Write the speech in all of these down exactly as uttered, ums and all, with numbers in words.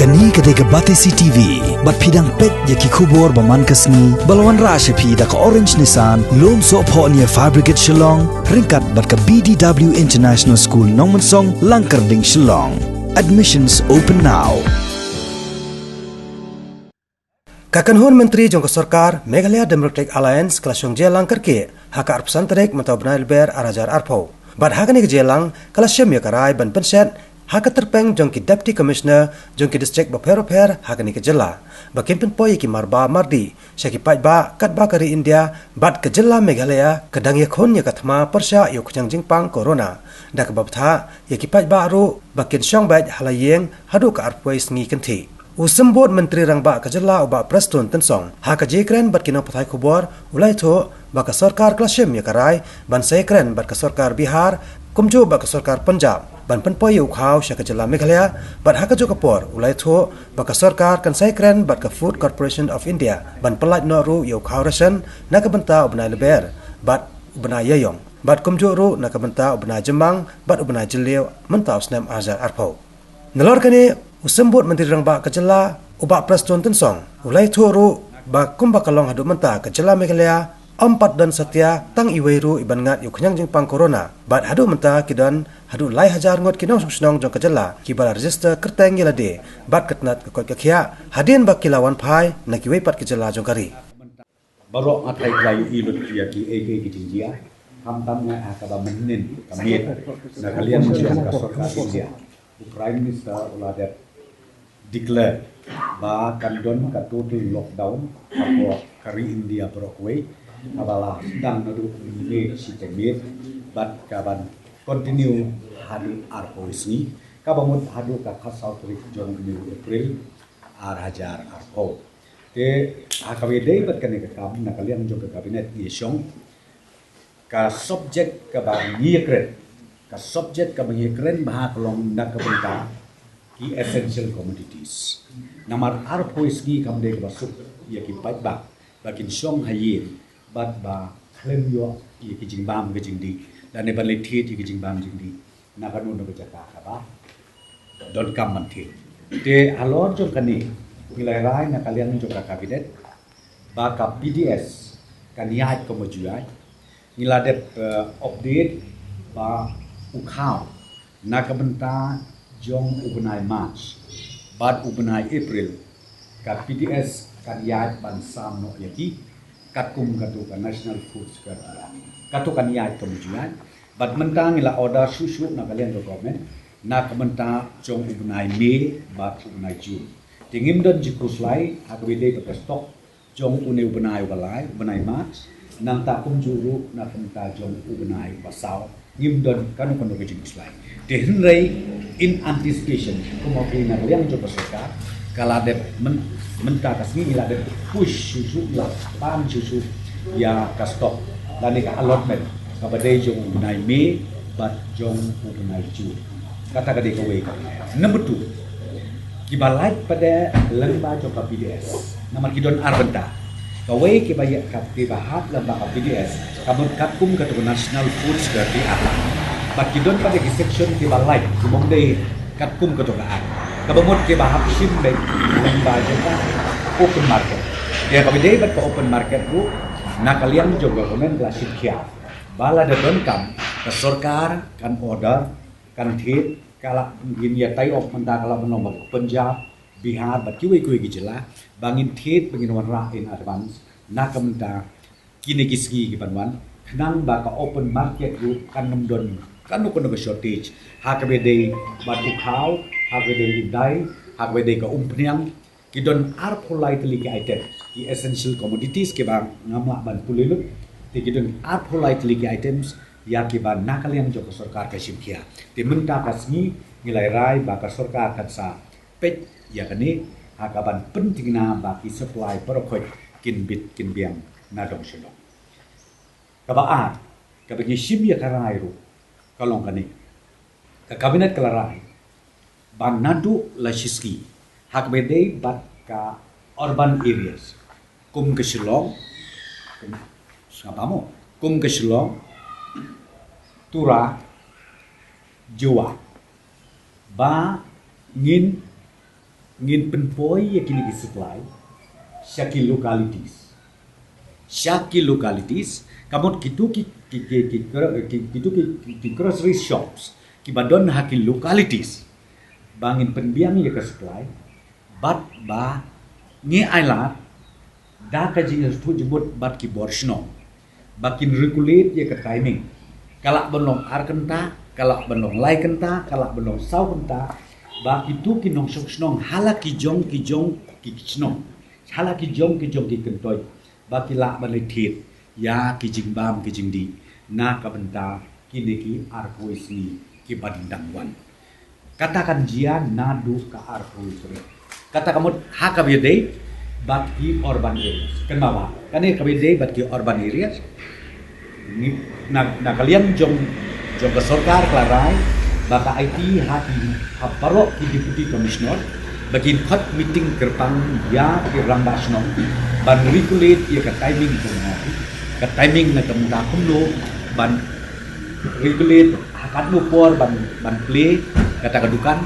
Kane ka dei ka Batesi T V, bad phi dang peit ïa ki khubor ba man ka sngi, ba la wanrah sha phi da ka Orange Nissan, Lumsohphoh near Fire Brigade Shillong, ryngkat bad ka B D W International School Nongmensong, Langkyrding, Shillong. Admissions open now. Ka kynhun myntri jong ka sorkar Meghalaya Democratic Alliance ka la shong jingïalang kyrkieh ha ka arphew san tarik mynta u bnai Lber ar hajar arphew. Bad ha kane ka jingïalang ka la shim ïa ka rai ban pynshet ha ka tyrpeng jong ki Deputy Commissioner jong ki district bapher bapher ha kane ka jylla, ba kin pynpoi ïa ki marbah mardih sha ki paidbah katba ka ri India bad ka jylla Meghalaya ka dang ïakhun ïa ka thma pyrshah ïa u khñiang jingpang corona, da kaba bthah ïa ki paidbah ruh ba kin shong beit ha la ïing haduh ka arphew sngi kynthih. U Symbud Myntri Rangbah ka jylla u Bah Prestone Tynsong, ha ka jingkren bad ki nongpathai khubor, u la ïathuh ba ka sorkar ka la shim ïa ka rai ban sa ïakren bad ka sorkar Bihar, kumjuh bad ka sorkar Punjab ban pynpoi ïa u khaw sha ka jylla Meghalaya, bad ha kajuh ka por u la ïathuh ba ka sorkar kan sa ïakren bad ka Food Corporation of India ban pyllait noh ruh ïa u khaw ration na ka bynta u bnai Lber bad u bnai Ïaïong, bad kumjuh ruh na ka bynta u bnai Jymmang bad u bnai Jylliew mynta u snem ar hajar arphew. Nalor kane, u Symbud Myntri Rangbah ka jylla u Bah Prestone Tynsong u la ïathuh ruh ba kumba ka long haduh mynta ka jylla Meghalaya ym pat don satia tang iwei ruh iban ngat ïa u khñiang jingpang corona, bad haduh mynta ki don haduh lai hajar ngut ki nongshong shnong jong ka jylla kiba la register kyrteng ïa lade bad ka tnat ka koit ka khiah, hadien ba ki la wan phai na kiwei pat ki jylla jong ka ri. Baroh nga tharai ka la ïohi lut ïa kiei kiei ki jingjia. Khamtam nga ha kaba mynnin ka miet na ka liang jong ka sorkar India, u Prime Minister u la dep declare ba kan don ka total lockdown hapoh ka ri India baroh kawei, kaba la sdang naduh une u miet shi tarik miet bad ka ban continue haduh arphew sngi, kaba mut haduh ka khatsaw tarik jong une u April ar hajar arphew. Te ha kaba ïadei bad kane ka kam, na ka liang jong ka Cabinet ngi shong, ka subject kaba ngi ïakren, ka subject kaba ngi ïakren bha ka long na ka bynta ki essential commodities. Namar arphew sngi kam dei kaba suk ïa ki paidbah ba kin shong ha ïing bad ba khlem ïoh ïa ki jingbam ki jingdih, lane ban leit thied ïa ki jingbam jingdih na kano kano ka jaka kaba donkam ban thied. Te halor jong kane, ngi la rai na ka liang jong ka Cabinet ba ka P D S kan ïaid kumba ju ïaid. Ngi la dep, eh, update ba u khaw na ka bynta jong u bnai March bad u bnai April, ka P D S kan ïaid ban sam noh ïa ki katkum kato ka National Food Security Act. Kato kan ïaid kumba ju ïaid. Bad mynta ngi la order shuh shuh na ka liang ka government na ka bynta jong u bnai May bad u bnai June. Te ngim don jingkhuslai ha kaba ïadei bad ka stock jong une u bnai uba lai, u bnai March, nangta kumjuh ruh na ka bynta jong u bnai uba saw, ngim don kano kano ka jingkhuslai. Te hynrei in anticipation, kumba phi, na ka liang jong ka sorkar ka la dep myn-, mynta ka sngi ngi la dep push shuh shuh, la pan shuh shuh ïa ka stock lane ka allotment kaba dei jong u bnai May bad jong u bnai June. Kata ka dei kawei ka. Number two, kiba lait pat lyngba jong ka P D S, namar ki don ar bynta. Kawei kiba ïa ka, kiba hap lyngba ka P D S, ka mut katkum kato ka National Food Security Act. Bad ki don pat ki section kiba lait, kiba ym dei katkum kato ka Act, kaba mut kiba hap shim beit lyngba jong ka open market. Ïa kaba dei bad ka open market ruh, na ka liang jong ka government la shim khia ba lada donkam, ka sorkar kan order, kan thied, ka la ngin ïa tie up mynta ka la ban long bad ka Punjab, Bihar bad kiwei kiwei ki jylla, ba ngin thied, ba ngin wanrah in advance na ka bynta kine ki sngi ki ban wan, khnang ba ka open market ruh kan ym don kano kano ka shortage ha kaba dei bad u khaw, ha kaba dei u dai, ha kaba dei ka umphniang. Ki don arphew lai tylli ki item, ki essential commodities kiba ngam lah ban pule lut. Te ki don arphew lai tylli ki items ïa kiba na ka liang jong ka sorkar ka shim khia. Te mynta ka sngi ngi la rai ba ka sorkar kan sa peit ïa kane ha ka ban pynthikna ba ki supply baroh khoit kin bit kin biang na dong sha dong. Kaba ar, kaba ngi shim ïa ka rai ruh ka long kane. Ka Cabinet ka la rai ba naduh la shisngi ha kaba dei bad ka urban areas kum ka Shillong, kum, sngap mo, kum ka Shillong, Tura, Jowai, ba ngin Ngin pynpoi ïa kine ki supply sha ki localities. Sha ki localities, ka mut kitu ki, ki, ki, ki, ki, kitu ki, ki, ki grocery shops, kiba don ha ki localities. Ba ngin pynbiang ïa ka supply, bad ba ngi ailad, da ka jingïathuh jingmut bad ki bor shnong. Ba kin regulate ïa ka timing. Ka lah ban long ar kynta, ka lah ban long lai kynta, ka lah ban long saw kynta. Ba kitu ki nongshong shnong, ha la ki jong, ki jong, ki shnong. Ha la ki jong, ki jong, ki kyntoit. Ba ki lah ban leit thied ïa ki jingbam ki jingdih. Na ka bynta kine ki arphew sngi ki ban dang wan. Kata kan jia naduh ka arphew tarik. Kata ka mut ha kaba ïadei bad ki urban areas. Kynmaw ba kane kaba ïadei bad ki urban areas. Ni, na, na ka liang jong, jong ka sorkar ka la rai ba ka aiti ha ki, ha baroh ki deputy commissioner ba kin khot meeting kyrpang ïa ki rangbah shnong ban regulate ïa ka timing kumno. Ka timing na ka bynta kumno ban regulate ha katno por ban, ban plie kata ka dukan,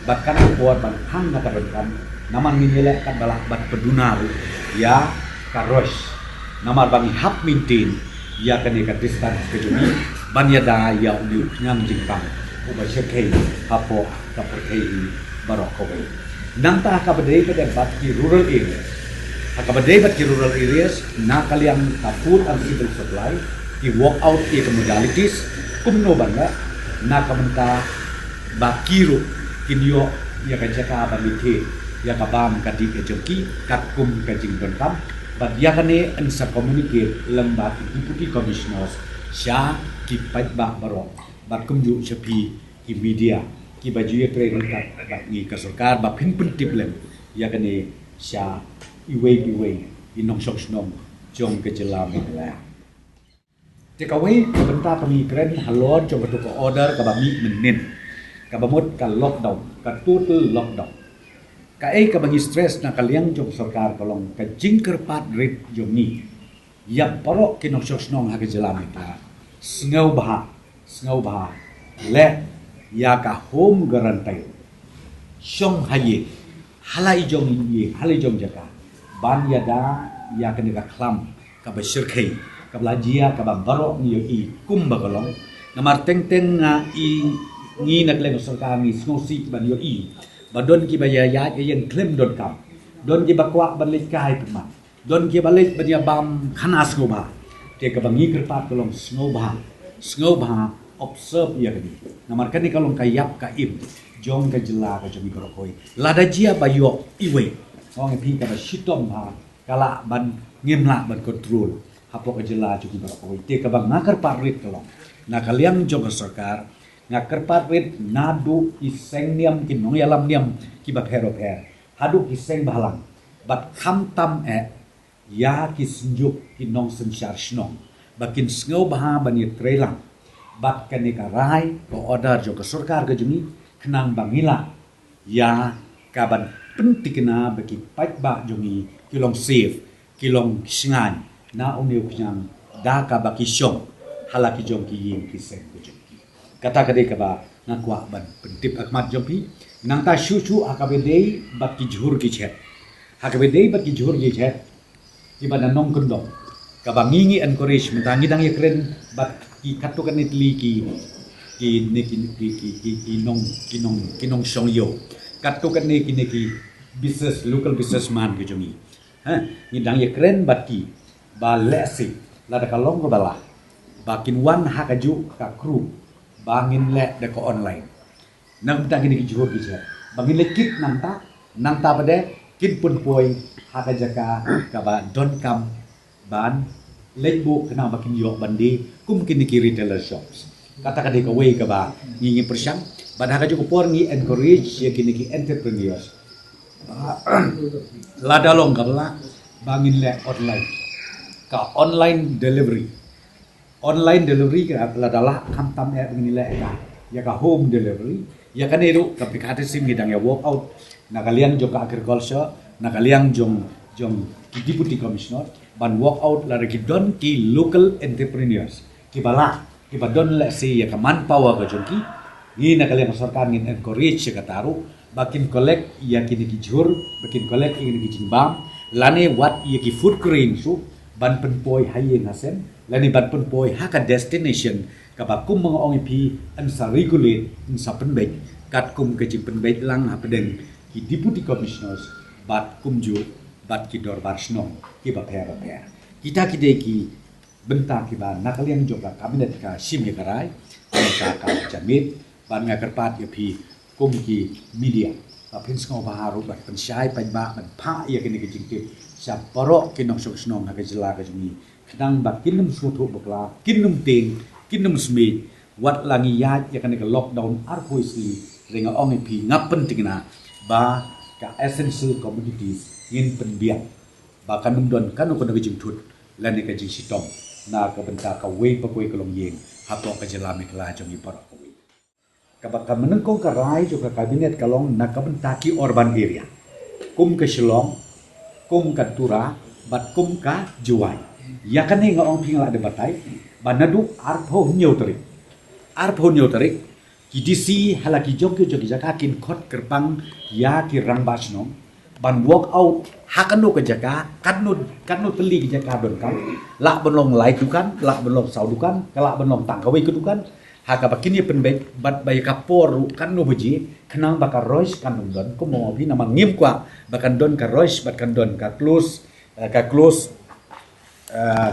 bad katno por ban phang kata ka dukan. Namar ngin ïaleh katba lah ban pynduh ruh ïa ka rush. Namar ba ngi hap maintain ïa kane ka distance ka jong ngi ban ïada ïa une u khñiang jingpang uba shyrkhei hapoh ka pyrthei baroh kawei. Nangta ha kaba dei bad ki rural areas. Ha kaba dei bad ki rural areas, na ka liang ka food and civil supply, ki work out ïa ka modalities kumno ban leh, na ka bynta ba ki ruh kin ïoh ïa ka jaka ban leit thied ïa ka bam ka dih ka jong ki katkum ka jingdonkam. Bad ïa kane yn sa communicate lem bad ki deputy commissioners sha ki paidbah baroh, bad kumjuh sha phi ki media kiba ju ïatrei ryngkat bad ngi ka sorkar ba phin pyntip lem ïa kane sha iwei pa iwei i nongshong shnong jong ka jylla Meghalaya. Te kawei ka bynta ba ngi kren halor jong katu ka order kaba mih mynnin, kaba mut ka lockdown, ka total lockdown. Kaei kaba ngi stress na ka liang jong sorkar ka long ka jingkyrpad rit jong ngi ïa baroh ki nongshong shnong ha ka jylla mynta. Sngewbha, sngewbha, leh ïa ka home quarantine. Shong ha ïing, ha la i jong i, ha la i jong jaka, ban ïada ïa kane ka khlam kaba shyrkhei, kaba la jia, kaba baroh ngi ïohi kumba ka long. Namar teng teng nga i, ngi na ka liang sorkar ngi sngewsih ban ïohi ba don kiba ïa ïaid ïa ïeng khlem donkam, don kiba kwah ban leit kai khmat, don kiba leit ban ïa bam khana sngewbha. Te kaba ngi kyrpad ka long sngewbha, sngewbha observe ïa kane. Namar kane ka long ka ïap ka im jong ka jylla ka jong ngi baroh kawei. Lada jia ba ïoh iwei, ong ïa phi, kaba shitom bha, ka lah ban, ngim lah ban control hapoh ka jylla jong ngi baroh kawei. Te kaba nga kyrpad rit ka long, na ka liang jong ka sorkar, nga kyrpad rit naduh ki seng niam, ki nongïalam niam kiba pher bapher, haduh ki seng bhalang, bad khamtam eh ïa ki synjuk, ki nongsynshar shnong, ba kin sngewbha ban ïatreilang bad kane ka rai, ka order jong ka sorkar ka jong ngi, khnang ba ngi lah ïa ka ban pynthikna ba ki paidbah jong ngi ki long safe, ki long shngaiñ na une u khñiang da kaba ki shong ha la ki jong ki ïing ki seng ka jong ki. Kata ka dei kaba nga kwah ban pyntip ha khmat jong phi. Nangta shuh shuh ha kaba dei bad ki jhur ki jhet. Ha kaba dei bad ki jhur ki jhet, kiba na nongkyndong, kaba ngi, ngi encourage, mynta ngi dang ïakren bad ki katto katne tylli ki, ki ne ki, ki, ki, ki, ki nong, ki nong, ki nongshong ïew, katto katne kine ki business, local businessman ki jong ngi. Ha, ngi dang ïakren bad ki ba lehse lada ka long kaba lah, ba kin wan ha kajuh ka group ba ngin leh da ka online. Na ka bynta kine ki jhur ki jhet, ba ngin leit kit nangta, nangta pat de kin pynpoi ha ka jaka kaba donkam ban leit buh, khnang ba kin ïoh ban die kum kine ki retailer shops. Kata ka dei kawei kaba ngi, ngi pyrshang. Bad ha kajuh ka por ngi encourage ïa kine ki entrepreneurs, lada long kaba lah, ba ngin leh online, ka online delivery. Online delivery ka lada lah, khamtam eh ba ngin leh ïa ka, ïa ka home delivery. Ïa kane ruh ka pyrkhat shisien ngi dang ïa work out na ka liang jong ka agriculture, na ka liang jong, jong ki deputy commissioner, ban work out lada ki don ki local entrepreneurs kiba lah, kiba don lehse ïa ka manpower ka jong ki. Ngi na ka liang sorkar ngin encourage ïa kata ruh ba kin collect ïa kine ki jhur, ba kin collect ïa kine ki jingbam, lane wat ïa ki food grain ruh ban pynpoi ha ïing ha sem, lane ban pynpoi ha ka destination kaba kum ba nga ong ïa phi yn sa regulate, yn sa pynbeit katkum ka jingpynbeit lang hapdeng ki deputy commissioners bad kumjuh bad ki dorbar shnong kiba pher bapher. Kita ki dei ki bynta kiba na ka liang jong ka cabinet ka shim ïa ka rai, bynta ka jamit, bad nga kyrpad ïa phi kum ki media ba phin sngewbha ruh ban pynshai paidbah, ban phah ïa kine ki jingtip sha baroh ki nongshong shnong ha ka jylla ka jong ngi, khnang ba kin ym sngewthuh bakla, kin ym tieng, kin ym smiej, wat la ngi ïaid ïa kane ka lockdown arphew sngi, hynrei nga ong ïa phi, nga pynthikna ba ka essential commodities ngin pynbiang, ba kan ym don kano kano ka jingthut lane ka jingshitom na ka bynta kawei pa kawei ka longïing hapoh ka jylla Meghalaya jong ngi baroh kawei. Kaba ka mynnyngkong ka rai jong ka cabinet ka long na ka bynta ki urban area, kum ka Shillong, kum ka Tura, bad kum ka Jowai. Ïa kane nga ong phi, nga la dep batai ba naduh arphew hynñiew tarik, arphew hynñiew tarik, ki D C ha la ki jong ki jong ki jaka kin khot kyrpang ïa ki rangbah shnong ban walk out ha kano ka jaka, katno, katno tylli ka jaka donkam, lah ban long lai dukan, lah ban long saw dukan, ka lah ban long tang kawei ka dukan, ha kaba kin ïa pynbeit bad ba ïa ka por ruh katno baje, khnang ba ka rush kan ym don, kum ba nga ong ïa phi, namar ngim kwah ba kan don ka rush bad kan don ka close, eh, ka close, eh,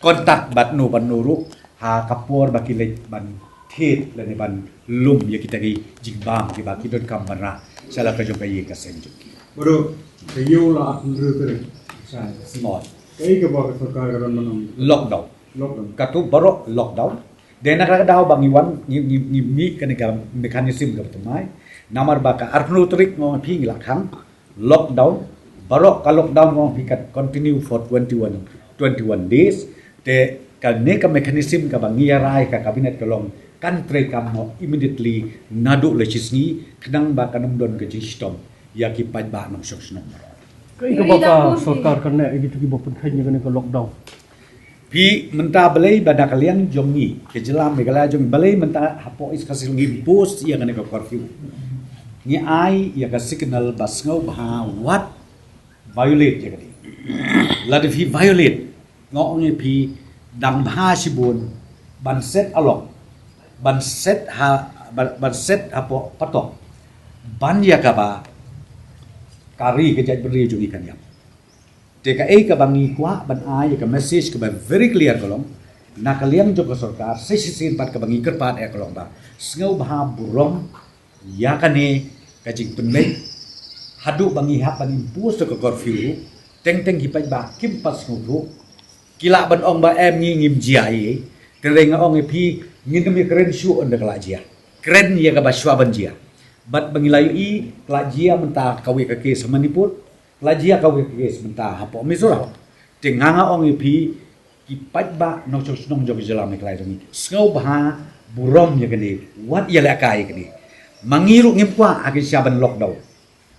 contact bad no bad no ruh ha ka por ba ki leit ban thied lane ban lum ïa kita ki jingbam kiba ki donkam ban rah sha la ka jong ka ïing ka sem jong ki. Bro, ka ïew la arphew hynriew tarik. Sa, sa. Kaei kaba ka sorkar ka don ban ong? Lockdown. Lockdown. Katu baroh lockdown. Dei na ka daw ba ngi wan, ngi, ngi, ngi mih kane ka mechanism kaba thymmai. Namar ba ka arphew hynriew tarik nga ong ïa phi ngi la khang lockdown, baroh ka lockdown nga ong ïa phi ka continue for twenty-one, twenty-one days. Te kane ka mechanism kaba ngi ïa rai ka cabinet ka long kan treikam noh immediately naduh la shisngi, khnang ba kan ym don ka jingshitom ïa ki paidbah nongshong shnong. Kaei kaba ka sorkar kan leh ïa kito kiba pynkheiñ ïa kane ka lockdown? Phi, mynta balei ba na ka liang jong ngi, ka jylla Meghalaya jong ngi, balei mynta hapoh East Khasi Hills ngi impose ïa kane ka curfew? Ngi ai ïa ka signal ba sngewbha wat violate ïa kane. Lada phi violate, nga ong ïa phi, dang bha shibun ban set along, ban set ha, ban, ban set hapoh patok ban ïa kaba ka ri ka jaitbynriew jong ngi kan ïap. Te kaei kaba ngi kwah ban ai ïa ka message kaba very clear ka long, na ka liang jong ka sorkar, sa shisien pat kaba ngi kyrpad ïa ka long ba sngewbha burom ïa kane ka jingpynbeit, haduh ba ngi hap ban impose ka curfew ruh, teng teng ki paidbah kim pat sngewthuh, ki lah ban ong ba em ngi ngim jia ei ei, hynrei nga ong ïa phi, ngin ym ïa kren shuh ynda ka la jia. Kren ïa kaba shwa ban jia. Bad ba ngi la ïohi, ka la jia mynta kawei ka case ha Manipur, ka la jia kawei ka case mynta hapoh Mizoram. Te nga nga ong ïa phi, ki paidbah nongshong shnong jong ka jylla Meghalaya jong ngi, sngewbha burom ïa kane, wat ïalehkai ïa kane. Ma ngi ruh ngim kwah ha ka jingshisha ban lockdown.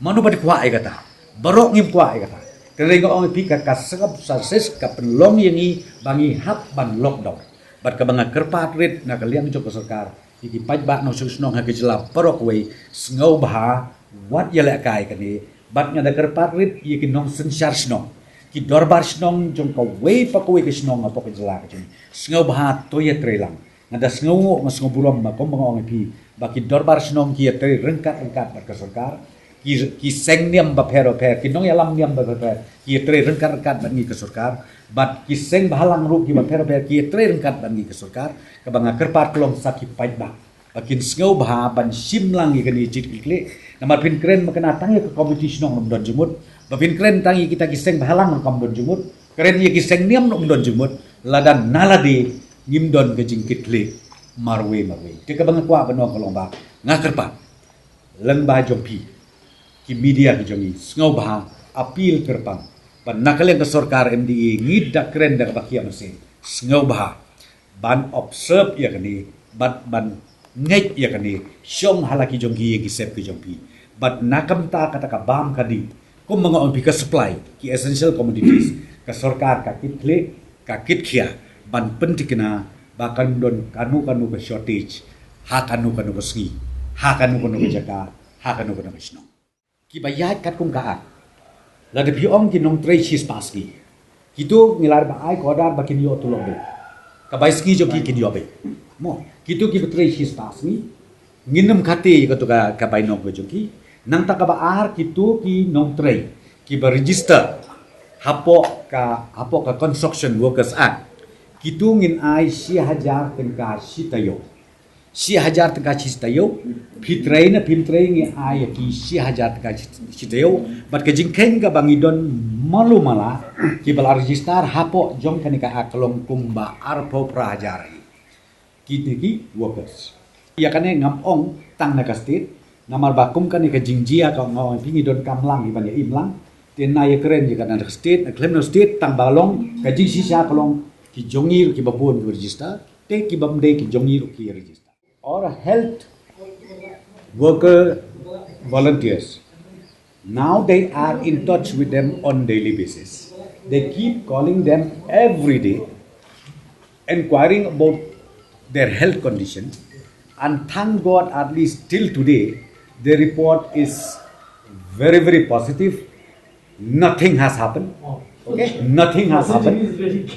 Mano ba dei kwah ïa kata? Baroh ngim kwah ïa kata. Hynrei nga ong ïa phi, ka, ka circumstances ka pynlong ïa ngi ba ngi hap ban lockdown. Bad kaba nga kyrpad rit na ka liang jong ka sorkar, ïa ki paidbah nongshong shnong ha ka jylla baroh kawei, sngewbha wat ïalehkai ïa kane. Bad nga da kyrpad rit ïa ki nongsynshar shnong, ki dorbar shnong jong kawei pa kawei ka shnong hapoh ka jylla ka jong ngi, sngewbha to ïatreilang. Nga da sngewnguh, nga sngew burom ba kumba nga ong ïa phi, ba ki dorbar shnong ki ïatrei ryngkat ryngkat bad ka sorkar. Ki, ki seng niam bapher bapher, ki nongïalam niam bapher bapher, ki ïatrei ryngkat ryngkat bad ngi ka sorkar. Bad ki seng bhalang ruh ki bapher bapher ki ïatrei ryngkat bad ngi ka sorkar. Kaba nga kyrpad ka long sa ki paidbah, ba kin sngewbha ban shim lang ïa kane ka jingkitkhlieh. Namar phin kren makna tang ïa ka komiti shnong ruh ym don jingmut. Ba phin kren tang ïa kita ki seng bhalang ruh kam don jingmut. Kren ïa ki seng niam ruh ym don jingmut lada na lade ngim don ka jingkitkhlieh marwei marwei. Te kaba nga kwah ban ong ka long ba nga kyrpad lyngba jong phi, ki media ki jong ngi, sngewbha appeal kyrpang ba na ka liang ka sorkar M D A ngi da kren da kaba khia mynsiem, sngewbha ban observe ïa kane, bad ban ngeit ïa kane, shong ha la ki jong ki ïing ki sem ki jong phi. Bad na ka bynta kata ka bam ka dih, kumba nga ong ïa phi, ka supply ki essential commodities, ka sorkar ka kitkhlieh, ka kitkhia ban pynthikna ba kan don kano kano ka shortage ha kano kano ka sngi, ha kano kano ka jaka, Ha kano kano ka shnong. Kiba ïaid katkum ka Act. Lada phi ong ki nongtrei shispah sngi. Kito ngi la ba ai ka order ba kin ïoh tulop beit. Ka bai sngi jong ki kin ïoh beit. Mo, kito kiba trei shispah sngi. Ngin ym kati kato ka, ka bai nong ka jong ki. Nangta kaba ar kito ki nongtrei. Kiba register. Hapoh ka, hapoh ka Construction Workers Act. Kito ngin ai shi hajar tyngka shi taïew. Shi hajar tyngka shi taïew, phi trei ne phim trei ngi ai ïa ki shi hajar tyngka shi taïew. Bad ka jingkheiñ kaba ngi don malu mala, kiba la register hapoh jong kane ka Act ka long kumba arphew phra hajar hi. Kine ki workers. Ïa kane ngam ong tang na ka state, namar ba kum kane ka jingjia ka ong phi ngi donkam lang, ngi ban ïa im lang. Te na ïa kren ïa ka na ka state, na khlem na state, tang ba long, ka jingshisha ka long, ki jong ngi ruh kiba bun ki register, te kiba ym dei ki jong ngi ruh ki register. Or health worker volunteers. Now they are in touch with them on daily basis. They keep calling them every day, inquiring about their health condition. And thank God, at least till today, the report is very, very positive. Nothing has happened. Okay? Nothing has happened.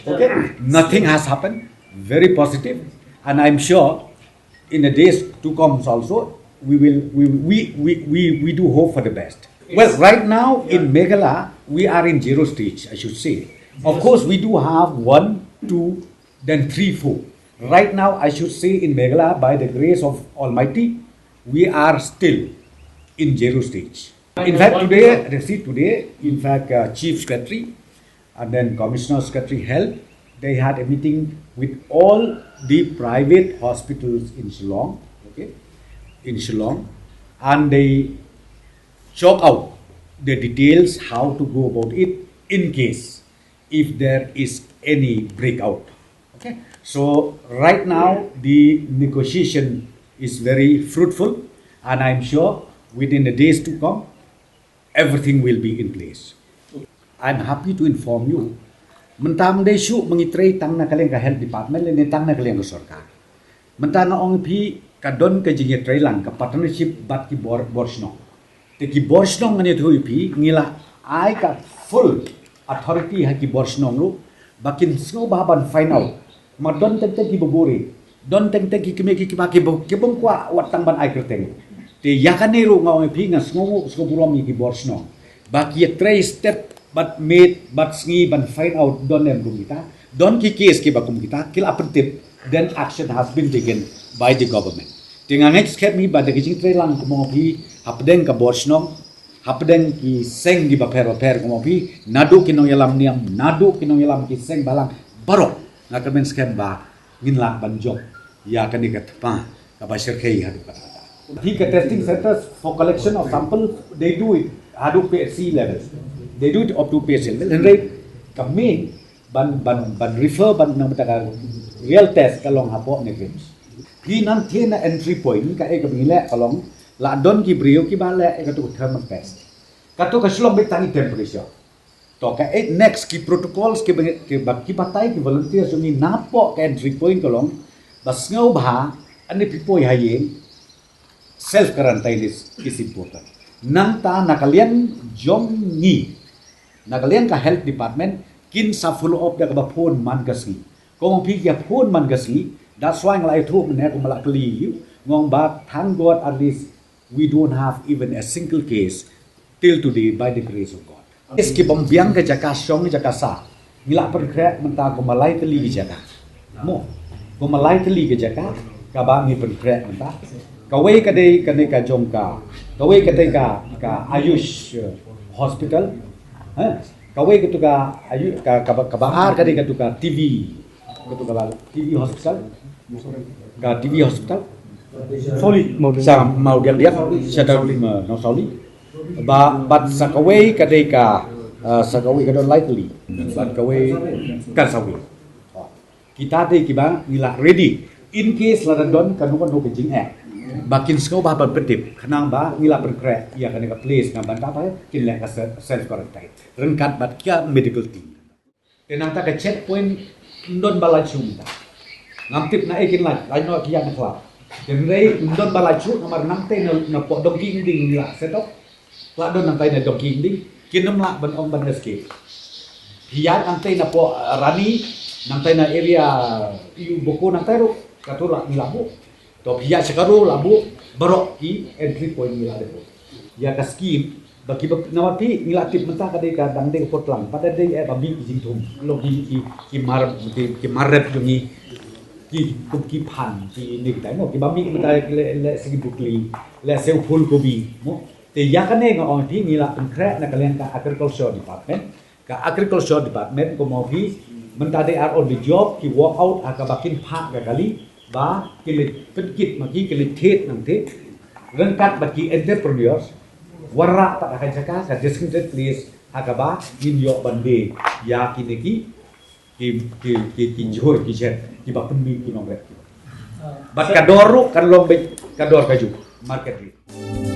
Okay? Nothing has happened. Very positive. And I'm sure in the days to come also, we will, we, we, we, we, we do hope for the best. Well, right now in Meghalaya, we are in zero stage, I should say. Of course, we do have one, two, then three, four. Right now, I should say in Meghalaya, by the grace of Almighty, we are still in zero stage. In fact, today, you see, today, in fact, uh, Chief Secretary and then Commissioner Secretary Health, they had a meeting with all the private hospitals in Shillong, okay, in Shillong, and they chalk out the details how to go about it in case if there is any breakout. Okay, so right now the negotiation is very fruitful, and I'm sure within the days to come, everything will be in place. I'm happy to inform you. Mynta mynta shu mynta ngi trei tang na ka liang ka health department, lane tang na ka liang ka sorkar. Mynta nga ong phi ka don ka jingïatreilang ka partnership bad ki bor, bor shnong. Te ki bor shnong ngan ïathuh ïa phi, ngi la ai ka full authority ha ki bor shnong ruh ba kin sngewbha ban find out. Ma don teng teng kiba buri, don teng teng ki kmie ki kpa kiba, kibym kwah wat tang ban ai kyrteng. Te ïa kane ruh nga ong ïa phi, nga sngew, sngewburom ïa ki bor shnong ba ki ïatrei step bad miet bad sngi ban find out don em kum kita, don ki case kiba kum kita, ki la pyntip, then action has been taken by the government. Te nga ngeit skhem hi ba da ka jingtreilang kumba ong ïa phi hapdeng ka bor shnong, hapdeng ki seng kiba pher bapher kumba ong ïa phi, naduh ki nongïalam niam, naduh ki nongïalam ki seng balang baroh, nga kyrmen skhem ba ngin lah ban jop ïa kane ka thma kaba shyrkhei haduh katta katta. Phi, ka testing centers for collection of sample, they do it haduh P H C level. They do it up to P H C level. Hynrei ka main ban, ban, ban refer ban nang bynta ka real test ka long hapoh NEIGRIHMS. Phi, nangta na entry point kaei kaba ngi leh ka long, la don ki briew kiba leh ïa kato ka thermal test. Kato ka shu long beit tang i temperature. To kaei next ki protocols kiba, kiba, ki batai ki volunteers jong ngi napoh ka entry point ka long ba sngewbha, ynda phi poi ha ïing, self quarantine is, is important. Nangta na ka liang jong ngi, na ka liang ka health department, kin sa follow up da kaba phone man ka sngi. Kumba ong phi, ki ïa phone man ka sngi, that's why nga la ïathuh mynne, kumba la kylli ïa u, nga ong ba thank God at least we don't have even a single case till today by the grace of God. Case kibym biang ka jaka shong jaka sah, ngi la pynkhreh mynta kumba lai tylli ki jaka. Mo, kumba lai tylli ki jaka kaba ngi pynkhreh mynta. Kawei ka dei kane ka jong ka, kawei ka dei ka, ka Ayush, uh, hospital. Ha? Kawei katu ka Ayush, ka, kaba, kaba ar ka dei katu ka T V, katu ka T V hospital. Ka T V hospital. Sorry. Sa Mawdiangdiang, sa Darul, uh, Nongsauli. Ba, bad sa kawei ka dei ka, uh, sa kawei ka don lai tylli. Bad kawei kan sa wei. Kita dei kiba ngi la ready in case lada don kano kano ka jingeh, ba kin sngewbha ban pyntip, khnang ba ngi la pynkhreh ïa kane ka place na bynta ba kin leh ka se-, self quarantine ryngkat bad ka medical team. Te nangta ka checkpoint ym don ba lait shuh mynta. Ngam tip naei kin lait, lait noh ki ïa na khlad. Hynrei ym don ba lah shuh namar nangtei na, na poh Dongki Ingding ngi la set up. La don nangtei na Dongki Ingding. Kin ym lah ban ong ban escape. Phi ïaid nangtei na poh, uh, Rani, nangtei na area ïu Boko nangtei ruh. Kato lah ngi la buh. To phi ïaid sha Garo la buh. Baroh ki entry point ngi la dep buh. Ïa ka scheme ba ki ba namar phi ngi la tip mynta ka dei ka dang dei ka por tlang. Pat dei eh ba mih ki jingthung. Long ki ki ki mar ki, ki mar rep jong ngi. Ki kum ki phan ki ni kita mo ki ba mih mynta ki le le segi bukli le se u phul kobi mo. Te ïa kane nga ong phi ngi la pynkhreh na ka liang ka agriculture department. Ka agriculture department ko mo phi mynta they are on the job ki work out ha ka ba kin phah ka kali ba ki le pynkit ma ki ki le thied nang thied. Ryngkat ba ki entrepreneurs wanrah pat ha ka jaka ka designated place ha ka ba ngin ïoh ban die ïa kine ki ki ki ki ki jhur ki jhet ki ba pynmih ki nongrep ki. Bad ka dor ruh kan long beit ka dor ka juk market rate.